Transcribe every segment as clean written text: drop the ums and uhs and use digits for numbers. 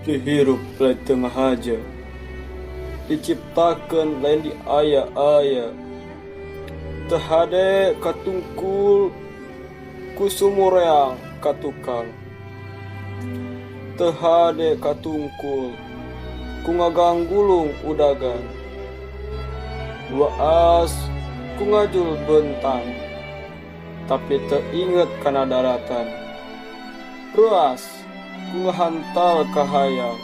Dihirup lain teu ngahaja. Diciptakeun lain diaya-aya. Teu hade katungkul ku sumureang ka tukang. Teu hade katungkul ku ngaganggulung udagan. Waas ku ngajul beuntang tapi teu inget kana daratan. Reuas ku ngahantal kahayang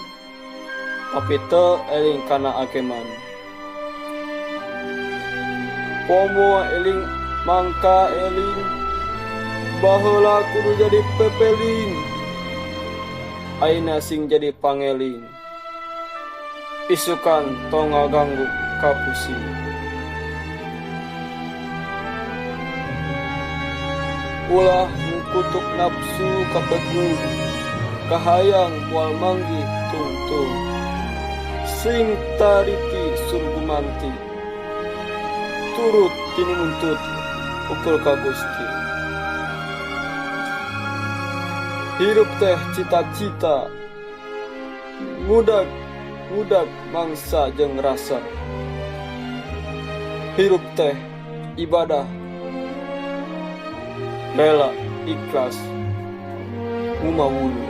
tapi teu eling kana ageman. Komo eling mangka eling baheula kudu jadi pepeling ayeuna sing jadi pangeling. Isukan tong ngaganggu ka pusing. Ulah ngukutuk nafsu kapegung kahayang moal manggih tungtung. Sing tariti surgumanti turut tinu nuntut ukur ka Gusti. Hirup teh cita-cita ngudag ngudag mangsa jeung rasa. Hirup teh ibadah rela ikhlas ngumawulu.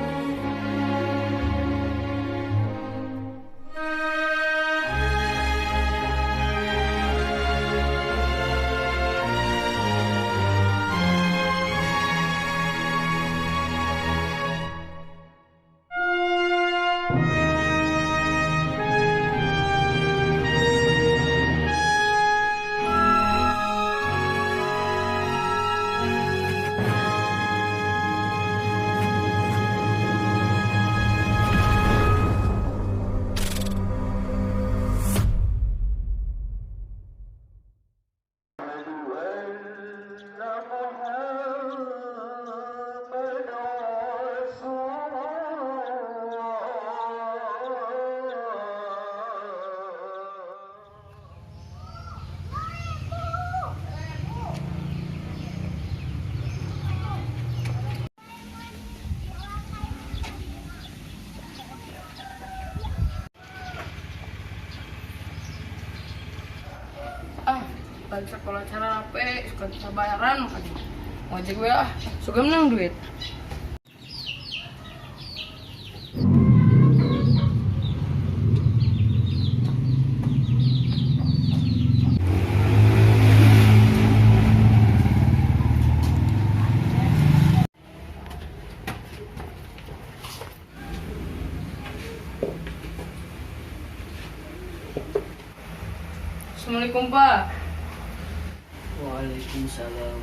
Ah, balik sekolah cara rapi, suka bisa bayaran makanya. Ngojek gue ah, suka menang duit. Assalamualaikum, Pak. Waalaikumsalam.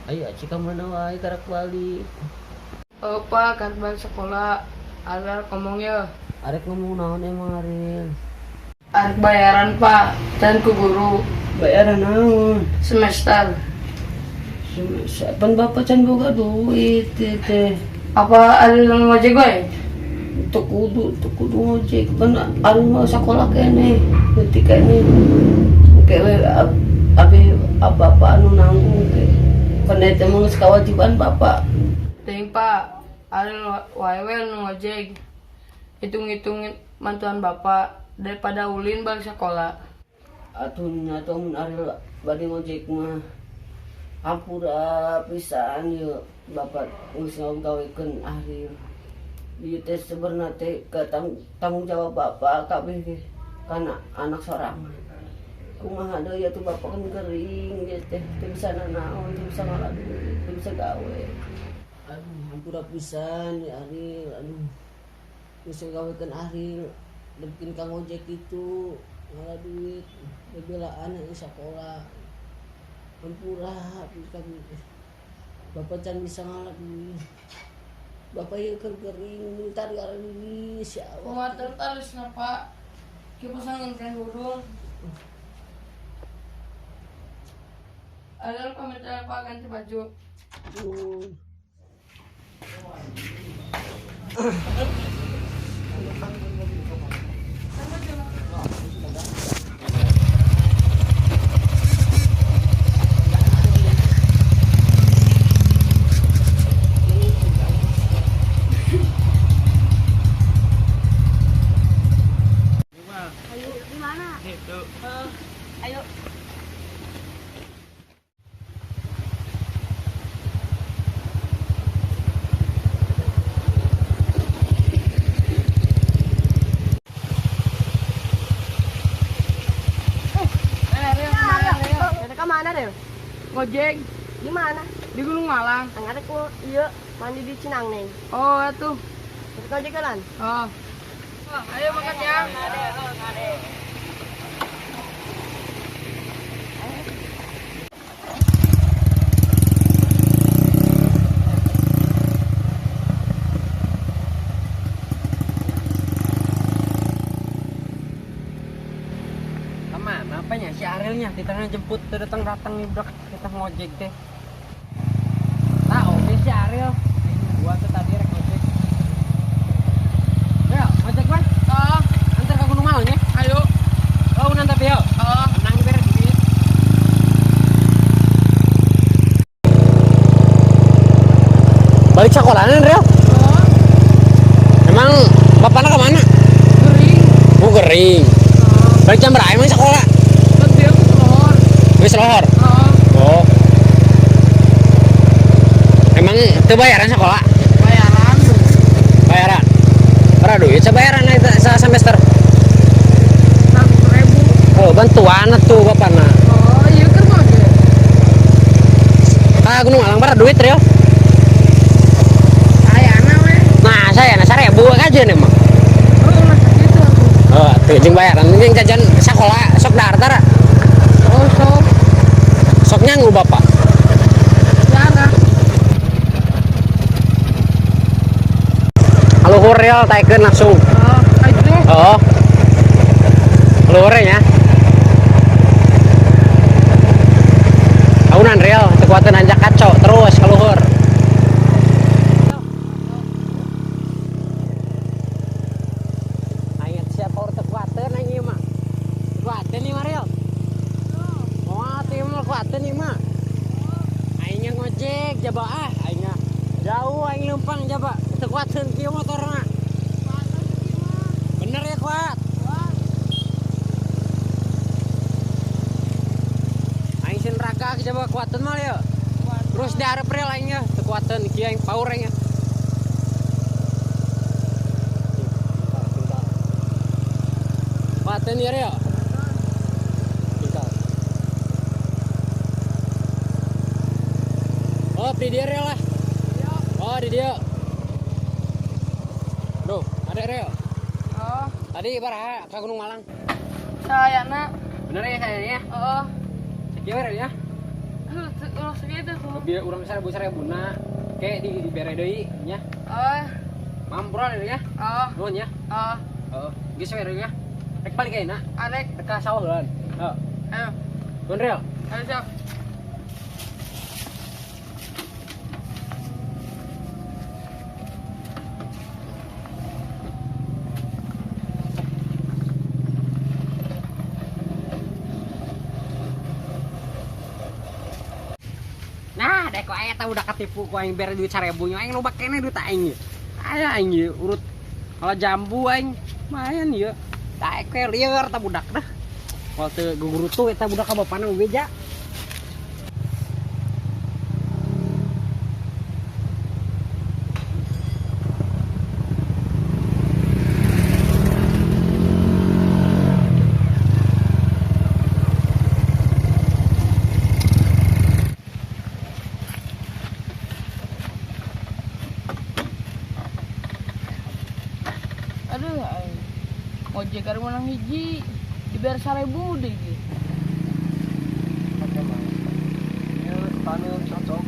Ayo, Aci ka mana wae karak balik? Oh, Pak, kan balik sekolah. Ada ngomong ya. Arek ngomong naon emang Ariel? Arek bayaran, Pak, dan ku guru. Bayaran naon? Semester. Pan bapak can boga duit teh. Apa ada yang ngojek gue? Teu kudu ngojek. Pan Ariel mah sekolah keneh, leutik keneh. Engke we abi bapak anu nanggung teh. Pan eta mah geus kewajiban bapak. Teuing, Pak, Ariel wae we nu ngojek. Hitung-hitungin bantuan bapak daripada ulin balik sekolah. Atuh nya atuh mun Ariel bade ngojek mah hampura pisan ieu bapak geus ngagawekeun Ariel. Ieu teh sebenarna teh ka tanggung jawab bapak kabeh ge kana anak sorangan. Kumaha deui atuh bapak kan gering ieu teh teu bisa nanaon, teu bisa ngala duit, teu bisa gawe. Aduh, hampura pisan ya Ariel, aduh. Geus ngagawekeun Ariel, bikin ka ngojek itu ngala duit, bebelaan di sekolah. Hampura pisan bapak can bisa ngala duit. Bapak ieu keur gering minta diaris ya Allah. Kumaha terus Pak? Kipas angin kan hurung. Ada pamit ya, Pak, ganti baju. Ngojek. Di mana? Di Gunung Malang. Angkat aku iya mandi di Cinangneng. Oh, atuh. Kita ngojek kan? Oh. Ayo makan ya. Kemana apanya si Arielnya? Ditanya jemput datang-datang nih budak kita ngojek teh. Nah, oke si Ariel. Gua tuh tadi rek ngojek. Ayo, ngojek man. Oh, antar ke Gunung Malang ya. Ayo. Oh, nanti tapi yo. Oh, tenang beres duit. Balik sekolahan, Riel? Oh. Emang bapaknya kemana? Gering. Oh, gering. Balik jam berapa emang sekolah? Lebih aku selohor. Wis lohor? Oh. Oh. Emang itu bayaran sekolah? Bayaran. Bayaran? Berapa duit sebayaran semester? 100.000. Oh, bantuan tuh bapakna. Oh, iya kan ngojek. Ah, Gunung Malang berapa duit, Rio? Sayana we. Nah, saya 1.000 aja nih, emang. Oh, lah gitu aku. Oh, tuh jeung bayaran jeung jajan sekolah sok daftar. Oh, sok. Sok nyanggu bapak. Jarang. Kaluhur Riel taikeun langsung. Oh, itu. Oh. Kaluhur nya. Aunan Riel teu kuateun anjak kaco terus kaluhur. Aing siapa urut teu kuateun aing ieu mah. Kuateun ieu mah Riel. Moal teh mah kuateun ieu mah. Aing ngojek jaba ah aing jauh aing leumpang jaba teu kuateun kieu motorna. Bener ya kuat. Aing sin raga jaba kuateun mah ya. Terus diharap Riel aing nya teu kuateun kieu aing power aing. Kuateun ya Riel. Tinggal. Oh, di dia Riel lah. Oh, di dia. Duh, ada Riel. Oh. Tadi baraha ke Gunung Malang. Sayana. Bener ya sayana? Oh. Sakieu we ya. Heuh, segitu tuh. Lebih urang 1.000 na. Ke di dibere deui nya. Oh. Mampuran ya. Oh. Nuhun ya. Oh. Heeh. Geus we ya. Rek balik ayeuna. Arek. Rek ka sawah heulan. Heeh. Ayo. Nuhun Riel. Ayo siap. Nah, dek kok eta udah ketipu ku aing bere duit 1.000 nya aing loba keneh duit aing ieu. Aya aing ieu urut kalau jambu aing lumayan ieu. Daek we lieur ta budak dah. Kalau teu gugurutu eta budak ka bapana beja. Aduh, ngojek ari menang hiji dibayar 1.000 deh gitu. Oke, mah. Ieu taneuh cocok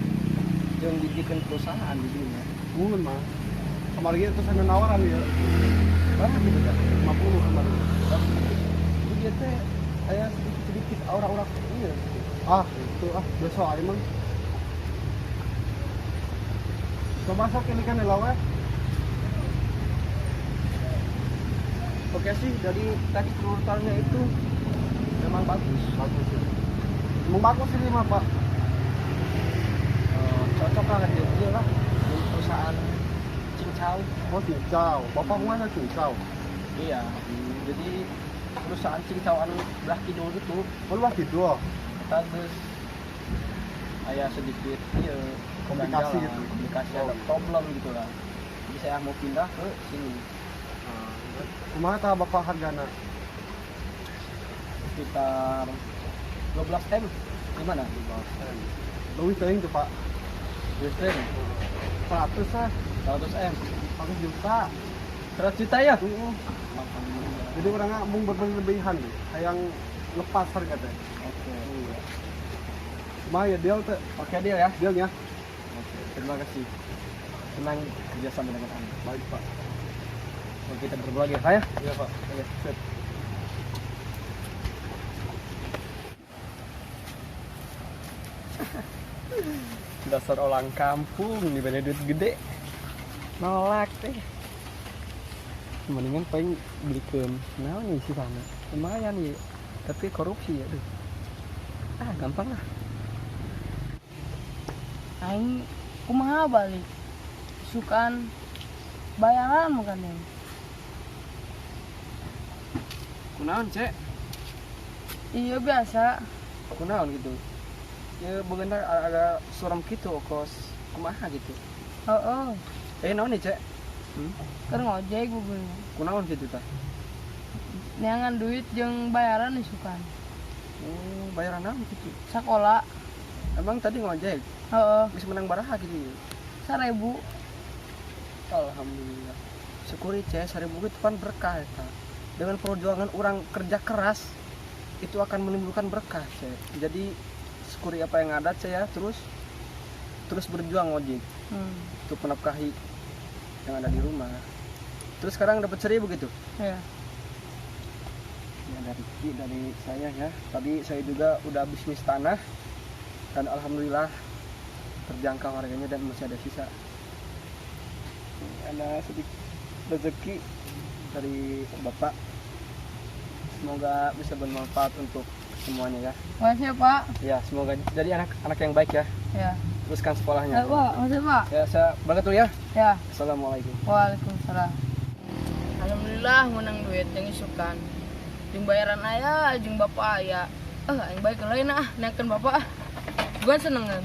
jeung dijieun perusahaan di dinya. Mun mah. Kamari ge terus anu nawaran ieu. Berapa gitu kan? 50 kamari. Jadi dia teh aya sedikit-sedikit aura-aura ieu. Ah, itu ah biasa aing mah. Coba sok ini kan lawe. Oke sih, dari tadi urutannya itu memang bagus. Bagus ya. Emang bagus ini mah, Pak. Cocok lah dia lah di perusahaan Cincau. Oh, Cincau. Bapak mana Cincau? Iya. Jadi perusahaan Cincau anu belah kidul itu. Oh, belah kidul. Kita terus aya sedikit iya, komplikasi gitu. Komplikasi ada problem gitu lah. Jadi saya mau pindah ke sini. Kumaha tah Bapak hargana? Sekitar 12 M. Di mana? Di Balsen. Leuwih teuing tuh, Pak. Leuwih teuing. 100 ah. 100 M. 100 juta. 100 juta ya? Heeh. Jadi orangnya mung berlebihan deh, hayang lepas harga teh. Oke. Iya. Kumaha ya deal teh? Oke, deal ya. Dealnya. Oke, terima kasih. Senang kerjasama dengan Anda. Baik, Pak. Oke, kita bertemu lagi ya, Pak ya. Iya, Pak. Oke. Sip. Dasar orang kampung diberi duit gede nolak teh. Mendingan paling belikan naon nih sih sana, lumayan ya, tapi korupsi ya tuh. Ah, gampang lah. Aing kumaha balik? Sukan bayaran bukan ya? Kunaon, Cek? Iya biasa. Kunaon gitu ya, bener agak suram gitu, kos kumaha gitu. Oh. Eh, naon nih, Cek? Keur ngojek bubunya. Kunaon gitu tah? Neangan duit jeung bayaran isukan. Oh, bayaran naon gitu? Sekolah. Emang tadi ngojek? Heeh. Bisa menang baraha gitu ya? 1000. Alhamdulillah. Syukuri, Cek, 1000 itu kan berkah ya. Dengan perjuangan orang kerja keras itu akan menimbulkan berkah, Cek. Jadi syukuri apa yang ada, Cek ya, terus terus berjuang ngojek untuk menafkahi yang ada di rumah. Terus sekarang dapat 1000 gitu. Ya. Ya, dari Ki, dari saya ya. Tadi saya juga udah bisnis tanah dan alhamdulillah terjangkau harganya dan masih ada sisa. Ini ada sedikit rezeki dari Bapak. Semoga bisa bermanfaat untuk semuanya ya. Makasih ya, Pak. Ya, semoga jadi anak-anak yang baik ya. Ya. Teruskan sekolahnya. Ya, Pak, makasih, Pak. Ya, saya berangkat dulu ya. Ya. Assalamualaikum. Waalaikumsalam. Alhamdulillah menang duit yang isukan. Jeung bayaran aya, jeung bapak aya. Eh, aing baik lain ah, naikkeun bapak ah. Gua senengan.